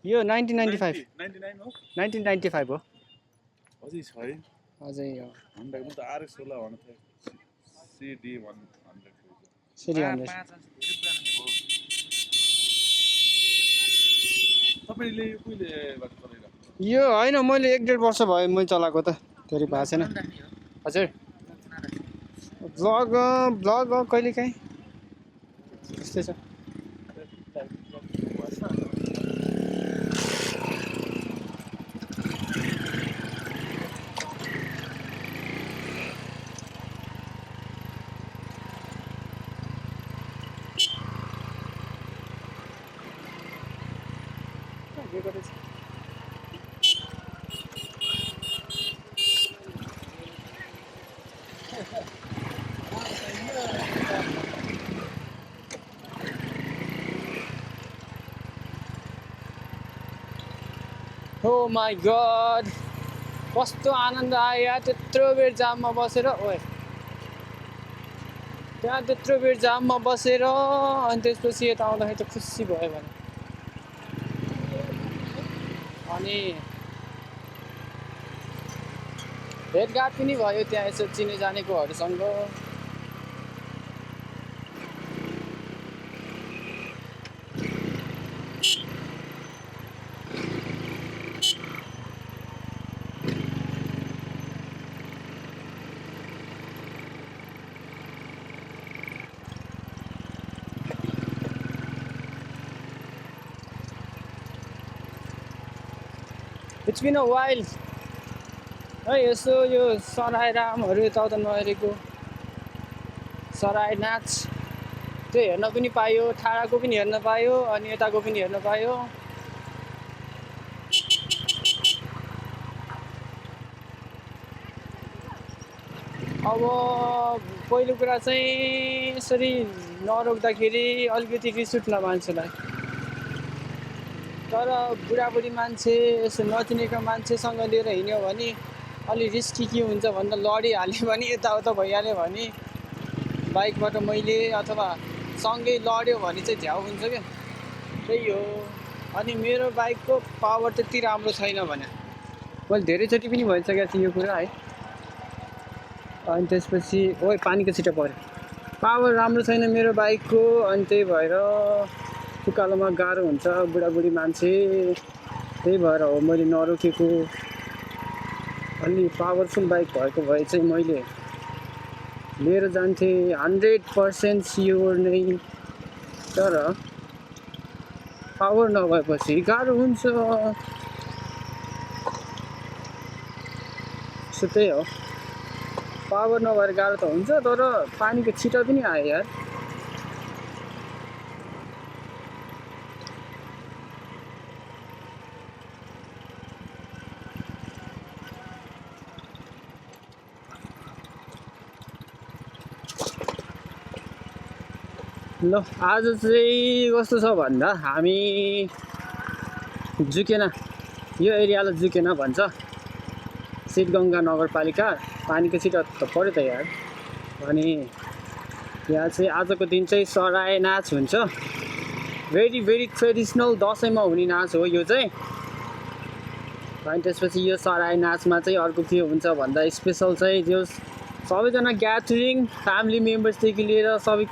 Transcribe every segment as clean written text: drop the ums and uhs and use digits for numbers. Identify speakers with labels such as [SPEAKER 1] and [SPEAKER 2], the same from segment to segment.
[SPEAKER 1] यो 1995
[SPEAKER 2] 99 हो
[SPEAKER 1] 1995 हो
[SPEAKER 2] अझै छ है
[SPEAKER 1] अझै हो
[SPEAKER 2] होन्डा म त RX 16 भन्नु थियो CD 100
[SPEAKER 1] सिडी 100
[SPEAKER 2] तपाईले यो कहिले बाट चलाइराख्नु
[SPEAKER 1] यो हैन मैले 1.5 वर्ष भयो मैले चलाएको त धेरै भएको छैन हजुर ब्लग कहिलेकाहीँ त्यस्तै छ ओ माई गॉड कस्तो आनन्द आयो यार त्यत्रो बेर जाममा बसेर ओए त्यहाँ त्यत्रो बेर जाममा बसेर अनि त्यसपछि यता आउँदाखेरि त खुसी भयो भने अनि भेटघाट पनि भयो त्यहाँ यसो चिने जानेकोहरूसँग इट्स बिन अ वाइल है यसो यो सराय रामहरू यताउता नहेरेको सराय नाच त्यो हेर्न पनि पायो ठाडाको पनि हेर्न पायो अनि यताको पनि हेर्न पायो अब पहिलो कुरा चाहिँ यसरी नरोक्दाखेरि अलिकति रिस उठ्ला मान्छेलाई तर बुढाबुढी मान्छे यसो नचिनेको मान्छेसँग लिएर हिँड्यो भने अलि रिस्की के हुन्छ भन्दा लडिहाल्यो भने यताउता भइहाल्यो भने बाइकबाट मैले अथवा सँगै लड्यो भने चाहिँ झ्याउ हुन्छ क्या त्यही हो अनि मेरो बाइकको पावर त्यति राम्रो छैन भने मैले धेरैचोटि पनि भइसकेको छु यो कुरा है अनि त्यसपछि ओइ पानीको छिटो पऱ्यो पावर राम्रो छैन मेरो बाइकको अनि त्यही भएर उकालोमा गाह्रो हुन्छ बुढाबुढी मान्छे त्यही भएर हो मैले नरोकेको अलि पावरफुल बाइक भएको भए चाहिँ मैले लिएर जान्थेँ 100% स्योर नै तर पावर नभएपछि गाह्रो हुन्छ सो त्यही हो पावर नभएर गाह्रो त हुन्छ तर पानीको छिटो पनि आयो यार ल आज चाहिँ कस्तो छ भन्दा हामी जुकेना यो एरियालाई जुकेना भन्छ सिद्धगङ्गा नगरपालिका पानीको छिटो त पऱ्यो त यार अनि यहाँ चाहिँ आजको दिन चाहिँ सराय नाच हुन्छ भेरी भेरी ट्रेडिसनल दसैँमा हुने नाच हो यो चाहिँ अनि त्यसपछि यो सराय नाचमा चाहिँ अर्को के हुन्छ भन्दा स्पेसल चाहिँ जो सबैजना ग्यादरिङ फ्यामिली मेम्बर्सदेखि लिएर सबै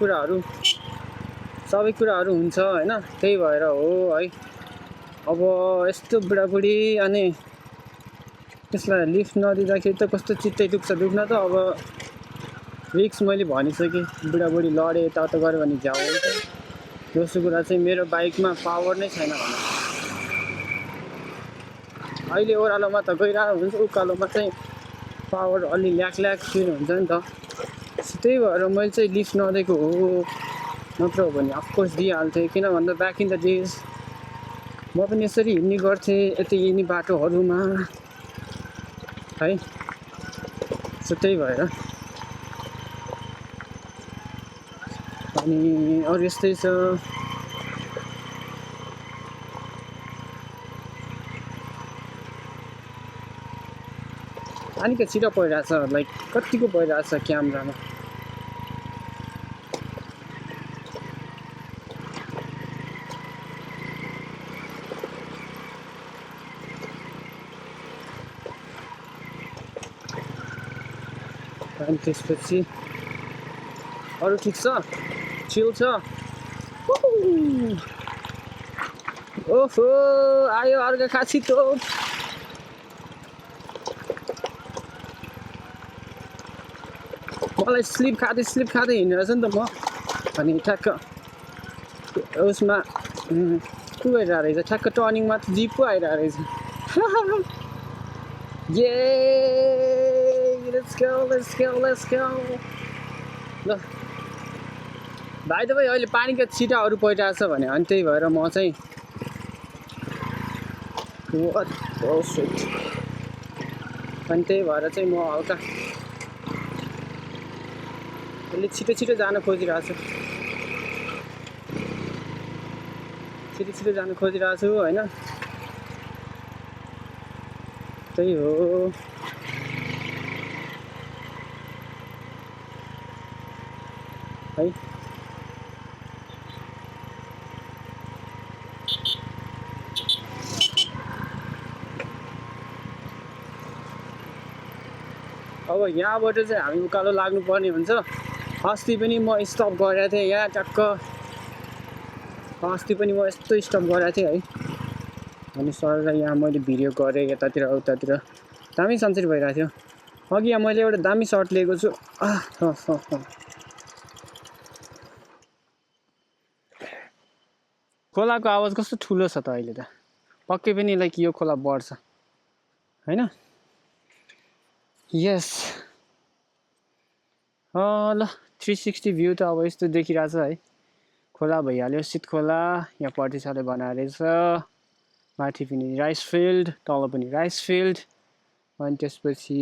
[SPEAKER 1] कुराहरू हुन्छ हैन त्यही भएर हो है अब यस्तो बुढाबुढी अनि त्यसलाई लिफ्ट नदिँदाखेरि त कस्तो चित्तै दुख्न त अब रिक्स मैले भनिसकेँ बुढाबुढी लडे यताउता गऱ्यो भने झ्याउ हुन्छ दोस्रो कुरा चाहिँ मेरो बाइकमा पावर नै छैन भने अहिले ओह्रालोमा त गइरहेको हुन्छ उकालोमा चाहिँ पावर अलि ल्याक फिल हुन्छ नि त त्यही भएर मैले चाहिँ लिफ्ट नदिएको हो नत्र हो भने अफकोर्स दिइहाल्थेँ किन भन्दा ब्याक इन द डेज म पनि यसरी हिँड्ने गर्थेँ यति यिनी बाटोहरूमा है सो त्यही भएर अनि अरू यस्तै छ पानीको छिटो परिरहेछ लाइक कतिको परिरहेछ क्यामेरामा अनि त्यसपछि अरू ठिक छ, चिल छ। ओहो आयो अर्को खासी तोप। मलाई स्लिप खाँदै हिँडेर छ नि त म, अनि ठ्याक्क उसमा को भइरहेको रहेछ, ठ्याक्क टर्निङमा त जिप पो आइरहेको रहेछ। ये लेट्स गो। ल भाइ तपाईँ अहिले पानीका छिटाहरू परिरहेछ भने अनि त्यही भएर म चाहिँ अनि त्यही भएर चाहिँ म हल्का अलिक छिटो जान खोजिरहेको छु होइन, त्यही हो। है अब यहाँबाट चाहिँ हामी उकालो लाग्नुपर्ने हुन्छ। अस्ति पनि म स्टप गरेको थिएँ यहाँ टक्क, अस्ति पनि म यस्तो स्टप गरेको थिएँ है। अनि सरलाई यहाँ मैले भिडियो गरेँ यतातिर उतातिर, दामी सनसेट भइरहेको थियो। अघि यहाँ मैले एउटा दामी सर्ट लिएको छु। खोलाको आवाज कस्तो ठुलो छ त अहिले त, पक्कै पनि लाइक यो खोला बढ्छ होइन। यस ल 360 भ्यू त अब यस्तो देखिरहेछ है। खोला भइहाल्यो, शीत खोला यहाँ पट्टिसाले बनाएर रहेछ, माथि पनि राइस फिल्ड, तल पनि राइस फिल्ड। अनि त्यसपछि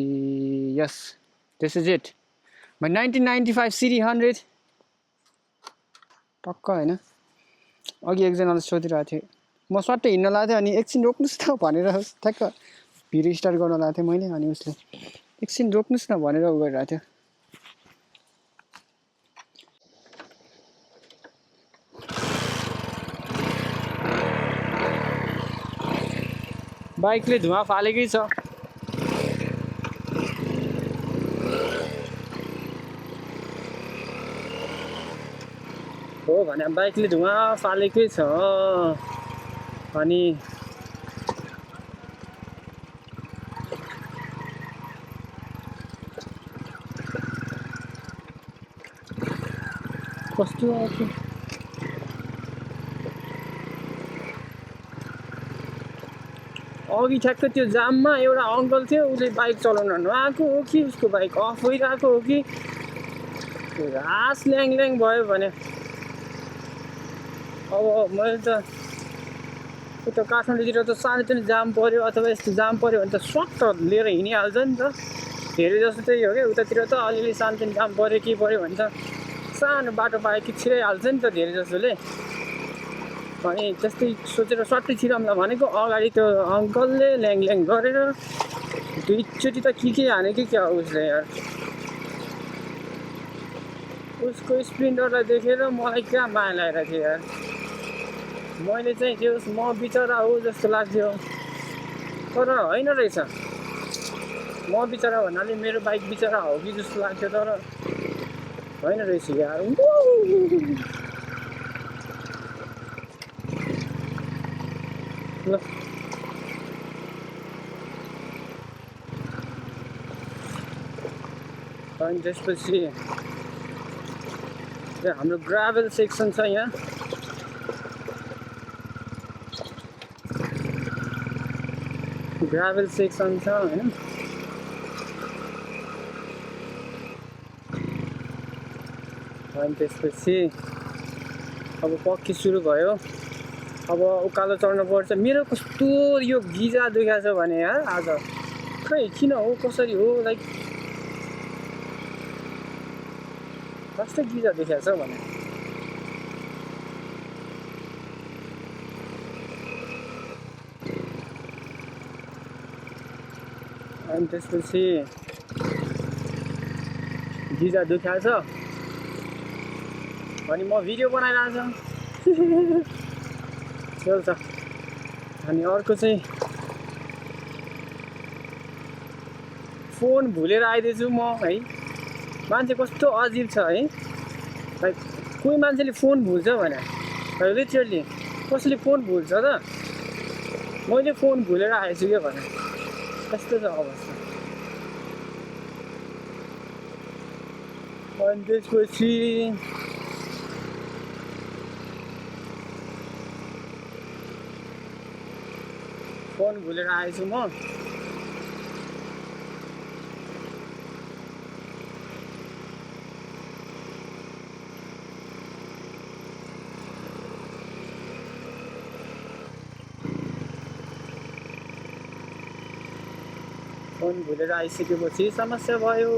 [SPEAKER 1] यस this is it my 1995 city 100 टक्क होइन। अघि एकजनाले सोधिरहेको थियो, म सट्टै हिँड्न लाग्थेँ अनि एकछिन रोक्नुहोस् न भनेर ठ्याक्क भिडियो स्टार्ट गर्न लाग्थेँ मैले, अनि उसले एकछिन रोक्नुहोस् न भनेर उ गरिरहेको थियो। बाइकले धुवा फालेकै छ। हो भने बाइकले धुवा फालेकै छ। अनि कस्तो आयो अघि ठ्याक्क त्यो जाममा एउटा अङ्कल थियो, उसले बाइक चलाउन नआएको हो कि उसको बाइक अफ भइरहेको हो कि घाँस ल्याङ भयो भने। अब मैले त उता काठमाडौँतिर त सानोतिनो जाम पऱ्यो अथवा यस्तो जाम पऱ्यो भने त स्वाट लिएर हिँडिहाल्छ नि त। धेरै जस्तो त्यही हो क्या, उतातिर त अलिअलि सानोतिनो जाम पऱ्यो के पऱ्यो भने त सानो बाटो पायो कि छिराइहाल्छ नि त धेरै जसोले। अनि त्यस्तै सोचेर सट्टै छिराउँला भनेको अगाडि त्यो अङ्कलले ल्याङ गरेर दुईचोटि त के हानेको क्या उसले यार। उसको स्प्लेन्डरलाई देखेर मलाई क्या माया लागेको थियो यार। मैले चाहिँ त्यो म बिचरा हो जस्तो लाग्थ्यो, तर होइन रहेछ। म बिचरा भन्नाले मेरो बाइक बिचरा हो कि जस्तो लाग्थ्यो, तर होइन रहेछ यार। ल अनि त्यसपछि हाम्रो ग्राभल सेक्सन छ यहाँ। ग्राभल सेक्सन छ होइन। अनि त्यसपछि अब पक्की सुरु भयो, अब उकालो चढ्न पर्छ। मेरो कस्तो यो गिजा दुखेको छ भने यार आज, खै किन हो कसरी हो, लाइक कस्तो गिजा दुखेको छ भने। अनि त्यसपछि गिजा दुखेको छ अनि म भिडियो बनाइरहेको छु चल्छ। अनि अर्को चाहिँ फोन भुलेर आइदिएछु म है। मान्छे कस्तो अजिब छ है, लाइक कोही मान्छेले फोन भुल्छ भने लिटरली कसैले फोन भुल्छ त, मैले फोन भुलेर आएछु क्या भने कस्तो छ अवस्था। अनि त्यसपछि फोन भुलेर आएछु म। फोन भुलेर आइसकेपछि समस्या भयो।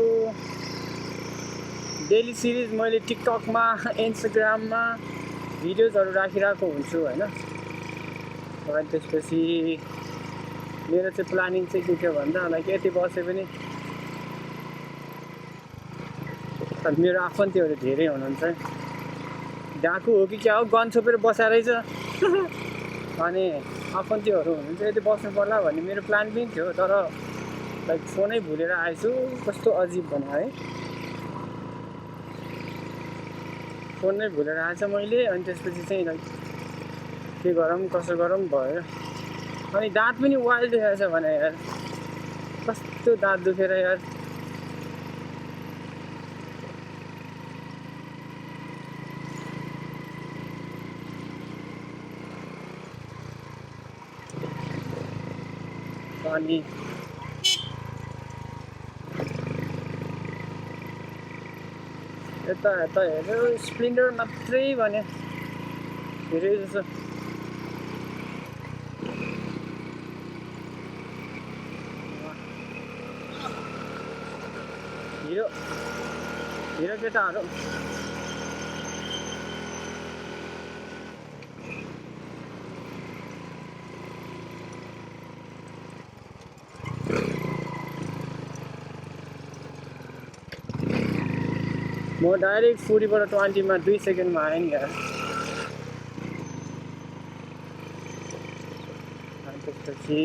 [SPEAKER 1] डेली सिरिज मैले टिकटकमा इन्स्टाग्राममा भिडियोजहरू राखिरहेको हुन्छु होइन। अनि त्यसपछि मेरो चाहिँ प्लानिङ चाहिँ के थियो भन्दा लाइक यति बसे पनि मेरो आफन्तीहरू धेरै हुनुहुन्छ, डाकु हो कि क्या हो गन छोपेर बसेर रहेछ अनि आफन्तीहरू हुनुहुन्छ, यति बस्नु पर्ला भन्ने मेरो प्लान पनि थियो, तर लाइक फोनै भुलेर आएछु। कस्तो अजिब भने है, फोन नै भुलेर आएछ मैले। अनि त्यसपछि चाहिँ लाइक के गरौँ कसो गरौँ भयो। अनि दाँत पनि वाइल्ड देखाएछ भने यार, कस्तो दाँत दुखेर यार। अनि यता यता हेऱ्यो स्प्लेन्डर मात्रै भने धेरै जस्तो। हिरो हिरो केटाहरू म डाइरेक्ट 40 बाट 20 मा 2 सेकेन्डमा आएँ नि यार। अनि त्यसपछि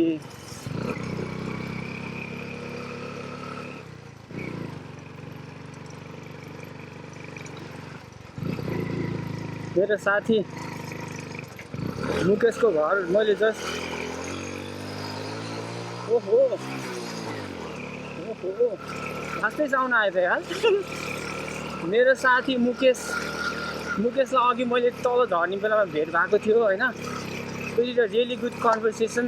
[SPEAKER 1] मेरो साथी मुकेशको घर मैले जस्ट ओहो आस्ते साउन आयो त यार। मेरो साथी मुकेशलाई अघि मैले तल झर्ने बेलामा भेट भएको थियो होइन, with a really good conversation.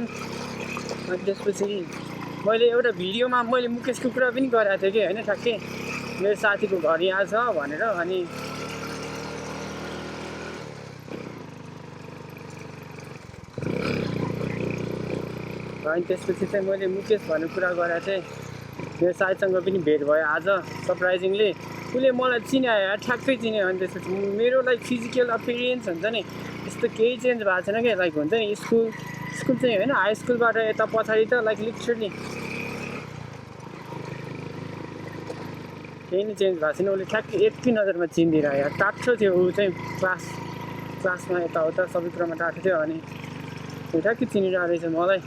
[SPEAKER 1] अनि त्यसपछि मैले एउटा भिडियोमा मैले मुकेशको कुरा पनि गरेको थिएँ कि होइन, ठ्याक्कै मेरो साथीको घर यहाँ छ भनेर। अनि त्यसपछि चाहिँ मैले मुकेश भन्ने कुरा गरेको थिएँ। मेरो साथीसँग पनि भेट भयो आज सरप्राइजिङली, उसले मलाई चिनायो ठ्याक्कै चिन्यो। अनि त्यसपछि मेरो लाइक फिजिकल अपिरियन्स हुन्छ नि यस्तो केही चेन्ज भएको छैन क्या, लाइक हुन्छ नि स्कुल चाहिँ होइन, हाई स्कुलबाट यता पछाडि त लाइक लिटरली केही नै चेन्ज भएको छैन। उसले ठ्याक्कै एकै नजरमा चिनिदिइरह्यो, टाढो थियो ऊ चाहिँ क्लासमा यताउता सबै कुरामा टाढो थियो। अनि ऊ ठ्याक्कै चिनिरहेको रहेछ मलाई।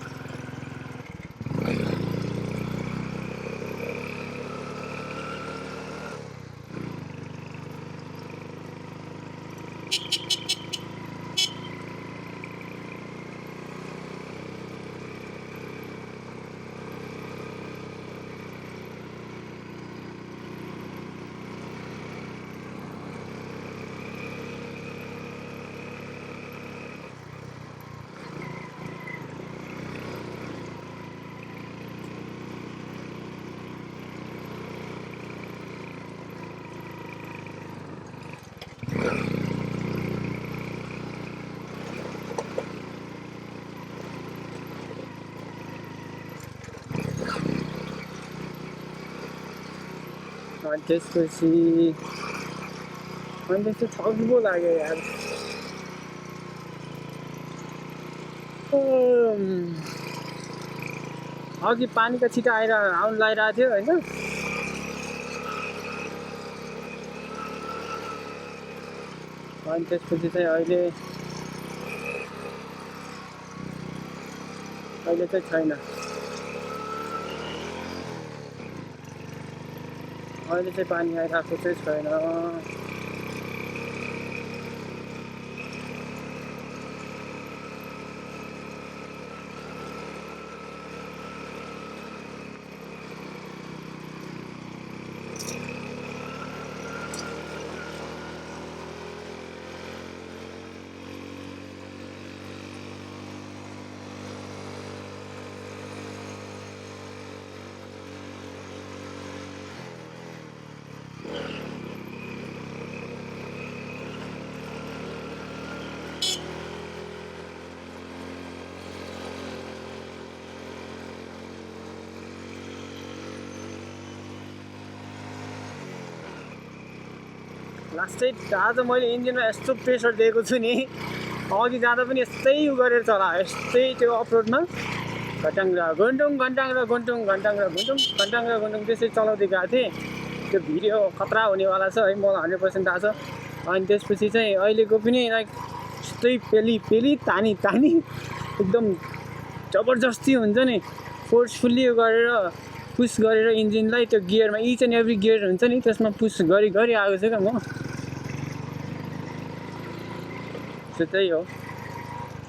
[SPEAKER 1] अनि त्यसपछि थग्बो लाग्यो यार। अघि पानीका छिटा आउनु लागिरहेको थियो होइन, अनि त्यसपछि चाहिँ अहिले चाहिँ छैन। अहिले चाहिँ पानी आइरहेको चाहिँ छैन। लास्टै आज मैले इन्जिनमा यस्तो प्रेसर दिएको छु नि, अघि जाँदा पनि यस्तै उ गरेर चला, यस्तै त्यो अफरोडमा घटाङ र गुन्टुङ घन्टाङ र गुन्टुङ घन्टाङ र गुन्टुङ घन्टाङ र गुन्टुङ त्यसै चलाउँदै गएको थिएँ। त्यो भिडियो खतरा हुनेवाला छ है, मलाई 100% थाहा छ। अनि त्यसपछि चाहिँ अहिलेको पनि लाइक यस्तै पेली तानी एकदम जबरजस्ती हुन्छ नि, फोर्सफुल्ली गरेर पुस गरेर इन्जिनलाई त्यो गियरमा इच एन्ड एभ्री गियर हुन्छ नि त्यसमा पुस गरी आएको छु क्या म। त्यही हो।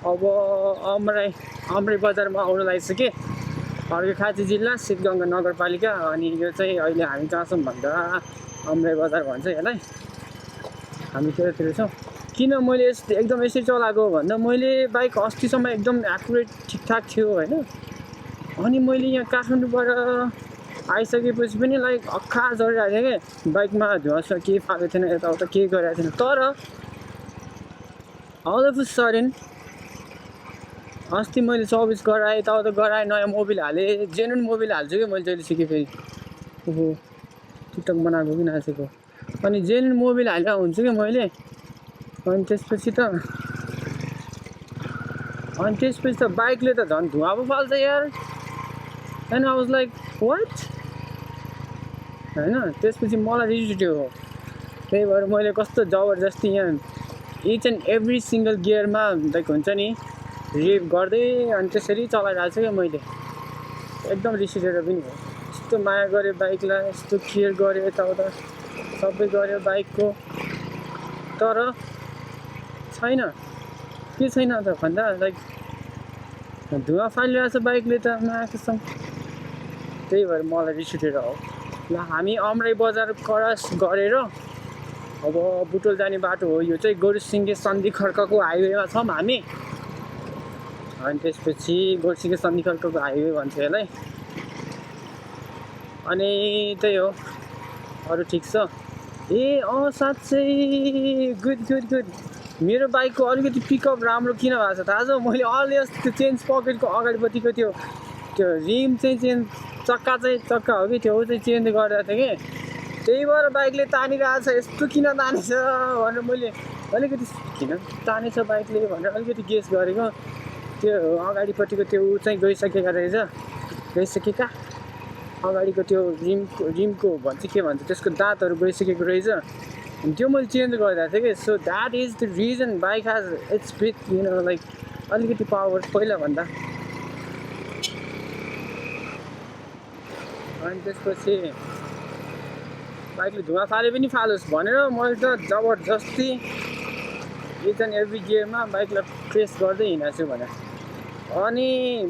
[SPEAKER 1] अब अमराई बजारमा आउनु लागिसकेँ, अर्घाखाँची जिल्ला सिद्धगङ्गा नगरपालिका। अनि यो चाहिँ अहिले हामी कहाँ छौँ भन्दा अमराई बजार भन्छ यसलाई, हामी त्यतातिर छौँ। किन मैले एकदम यसरी चलाएको भन्दा मैले बाइक अस्तिसम्म एकदम एक्युरेट ठिकठाक थियो होइन। अनि मैले यहाँ काठमाडौँबाट आइसकेपछि पनि लाइक अक्खा चढिरहेको थिएँ क्या, बाइकमा धुवासँग केही पाएको थिएन, यताउता केही गरिरहेको थिएन। तर अल अफ अ सडन अस्ति मैले सर्भिस गराएँ, यताउता गराएँ, नयाँ मोबिल हालेँ, जेन्युन मोबिल हाल्छु क्या मैले जहिले सिकेँ। फेरि ओहो टिकटक बनाएको कि नाचेको। अनि जेन्युन मोबिल हालेर हुन्छु क्या मैले। अनि त्यसपछि त बाइकले त झन् धुवा पो फाल्छ यार। And I was like what होइन। त्यसपछि मलाई रिस उठ्यो, त्यही भएर मैले कस्तो जबरजस्ती यहाँ इच एन्ड एभ्री सिङ्गल गियरमा लाइक हुन्छ नि रेभ गर्दै अनि त्यसरी चलाइरहेको छु क्या मैले। एकदम रिस उठेर पनि हो, यस्तो माया गरेँ बाइकलाई, यस्तो केयर गरेँ, यताउता सबै गऱ्यो बाइकको, तर छैन। के छैन त भन्दा लाइक धुवा फालिरहेको छ बाइकले त मायासँग। त्यही भएर मलाई रिस उठेर हो। ल हामी अमराई बजार क्रस गरेर अब बुटोल जाने बाटो हो यो चाहिँ, गोरुसिङ्गे सन्धि खड्काको हाइवेमा छौँ हामी। अनि त्यसपछि गोरुसिङ्गे सन्धि खड्काको हाइवे भन्छ यसलाई। अनि त्यही हो, अरू ठिक छ। ए साँच्चै गुड। मेरो बाइकको अलिकति पिकअप राम्रो किन भएको छ थाहा छ? मैले अलि अस्ति त्यो चेन्ज पकेटको अगाडिपट्टिको त्यो रिम चाहिँ चक्का हो कि त्यो चाहिँ चेन्ज गरेको थिएँ कि, त्यही भएर बाइकले तानिरहेको छ। यस्तो किन तानेछ भनेर मैले अलिकति किन तानेछ बाइकले भनेर अलिकति गेस गरेको। त्यो अगाडिपट्टिको त्यो चाहिँ गइसकेका अगाडिको त्यो रिमको भन्छ के भन्छ त्यसको दाँतहरू गइसकेको रहेछ। त्यो मैले चेन्ज गरिरहेको थिएँ कि। So that is the reason bike has it's bit like अलिकति पावर पहिलाभन्दा। अनि त्यसपछि बाइकले धुवा फाले पनि फालोस् भनेर मैले त जबरजस्ती इच एन्ड एभ्री गियरमा बाइकलाई प्रेस गर्दै हिँडेको छु भनेर। अनि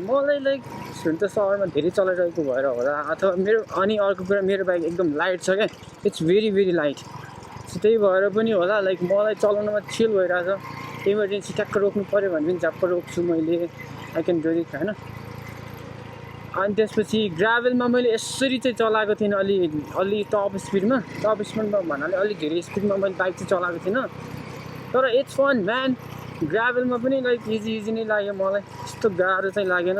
[SPEAKER 1] मलाई लाइक हुन त सहरमा धेरै चलाइरहेको भएर होला अथवा मेरो, अनि अर्को कुरा मेरो बाइक एकदम लाइट छ क्या, इट्स भेरी लाइट। त्यही भएर पनि होला लाइक मलाई चलाउनुमा चिल भइरहेछ। इमर्जेन्सी ट्याक्क रोक्नु पऱ्यो भने पनि झ्याप्प रोक्छु मैले, आई क्यान डु इट होइन। अनि त्यसपछि ग्राभलमा मैले यसरी चाहिँ चलाएको थिइनँ, अलि टप स्पिडमा भन्नाले अलिक धेरै स्पिडमा मैले बाइक चाहिँ चलाएको थिइनँ। तर इट्स फन म्यान। ग्राभलमा पनि लाइक इजी नै लाग्यो मलाई, यस्तो गाह्रो चाहिँ लागेन।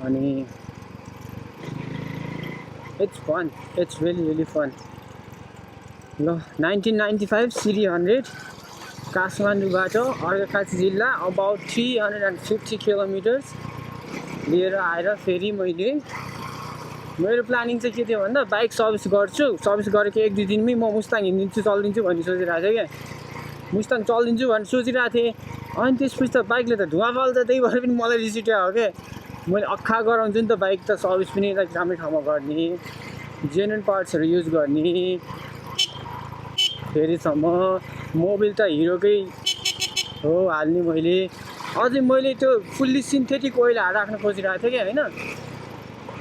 [SPEAKER 1] अनि इट्स रियली फन। ल 1995 सिडी 100 काठमाडौँबाट अर्घाखाँची जिल्ला अबाउट 350 किलोमिटर्स लिएर आएर फेरि मेरो प्लानिङ चाहिँ के थियो भन्दा बाइक सर्भिस गर्छु, सर्भिस गरेको 1-2 दिनमै म मुस्ताङ चलिदिन्छु भन्ने सोचिरहेको थिएँ क्या। मुस्ताङ चलिदिन्छु भनेर सोचिरहेको थिएँ। अनि त्यसपछि त बाइकले त धुवा फाल्छ, त्यही भएर पनि मलाई रिस उठ्यो हो क्या। मैले अक्खा गराउँछु नि त बाइक त, सर्भिस पनि लाइक राम्रै ठाउँमा गर्ने जेन्युन पार्ट्सहरू युज गर्ने। फेरिसम्म मोबिल त हिरोकै हो हाल्ने मैले। अझै मैले त्यो फुल्ली सिन्थेटिक ओइल राख्न खोजिरहेको थिएँ कि होइन।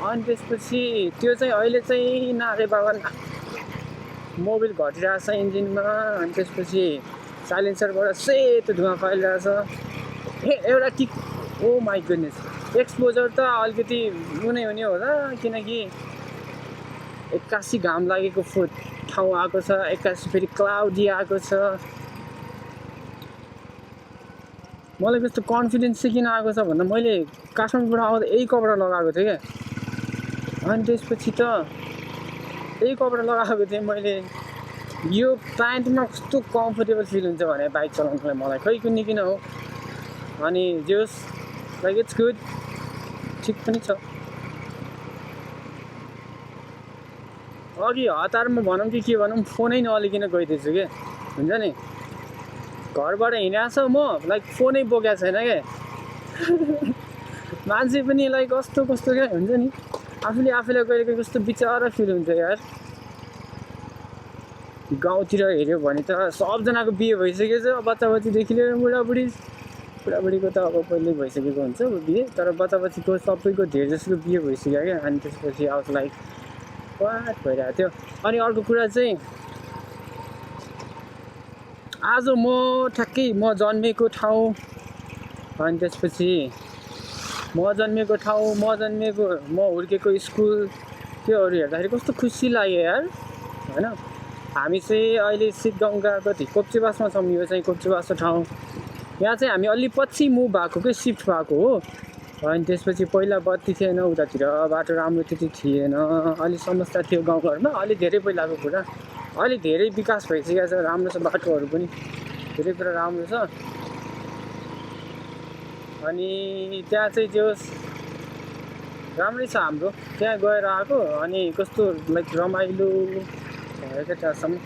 [SPEAKER 1] अनि त्यसपछि त्यो चाहिँ अहिले चाहिँ नारे बाबा मोबिल घटिरहेको छ इन्जिनमा। अनि त्यसपछि साइलेन्सरबाट सेतो धुवा फैलिरहेछ। एउटा ओ माई गुडनेस, एक्सपोजर त अलिकति हुने होला, किनकि 81 घाम लागेको ठाउँ आएको छ, 81 फेरि क्लाउडी आएको छ। मलाई कस्तो कन्फिडेन्स चाहिँ किन आएको छ भन्दा मैले काठमाडौँबाट आउँदा यही कपडा लगाएको थिएँ क्या। अनि त्यसपछि त यही कपडा लगाएको थिएँ मैले। यो प्यान्टमा कस्तो कम्फोर्टेबल फिल हुन्छ भने बाइक चलाउनुलाई मलाई, खै किन हो। अनि जस लाइक इट्स गुड, ठिक पनि छ। अघि हतारमा भनौँ कि के भनौँ, फोनै नलिकन गइदिएछु क्या। हुन्छ नि, घरबाट हिँडेको छ म, लाइक फोनै बोकेको छैन क्या। मान्छे पनि लाइक कस्तो क्या हुन्छ नि, आफूलाई कहिले कस्तो बिचारा फिल हुन्छ यार। गाउँतिर हेऱ्यो भने त सबजनाको बिहे भइसकेको छ, बच्चाबच्चीदेखि लिएर बुढाबुढीको त अब पहिले भइसकेको हुन्छ बिहे, तर बच्चाबच्चीको सबैको धेरै जसोको बिहे भइसक्यो क्या। अनि त्यसपछि आउट लाइक वाट भइरहेको थियो। अनि अर्को कुरा चाहिँ आज म ठ्याक्कै म जन्मेको ठाउँ, अनि त्यसपछि म हुर्केको स्कुल, त्योहरू हेर्दाखेरि कस्तो खुसी लाग्यो यार होइन। हामी चाहिँ अहिले सिटगाउँ गएको थियौँ, कोप्चेबासमा छौँ। यो चाहिँ कोप्चेबासको ठाउँ। यहाँ चाहिँ हामी अलि पछि मुभ भएको कि सिफ्ट भएको हो। अनि त्यसपछि पहिला बत्ती थिएन उतातिर, बाटो राम्रो त्यति थिएन, अलि समस्या थियो गाउँघरमा। अलि धेरै पहिलाको कुरा, अलि धेरै विकास भइसकेको छ, राम्रो छ बाटोहरू पनि, धेरै कुरा राम्रो छ। अनि त्यहाँ चाहिँ जो राम्रै छ हाम्रो, त्यहाँ गएर आएको। अनि कस्तो लाइक रमाइलो भयो क्या त्यहाँसम्म।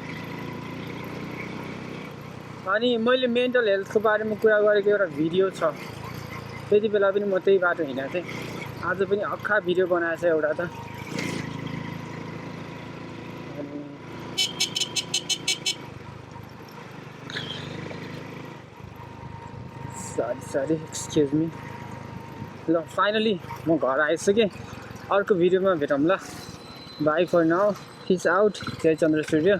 [SPEAKER 1] अनि मैले मेन्टल हेल्थको बारेमा कुरा गरेको एउटा भिडियो छ, त्यति बेला पनि म त्यही बाटो हिँडेको थिएँ। आज पनि अक्खा भिडियो बनाएको छ एउटा त। Sorry excuse me. ल फाइनली म घर आइसकेँ, अर्को भिडियोमा भेटौँ ल। Bye for now, peace out. जय चन्द्र सूर्य।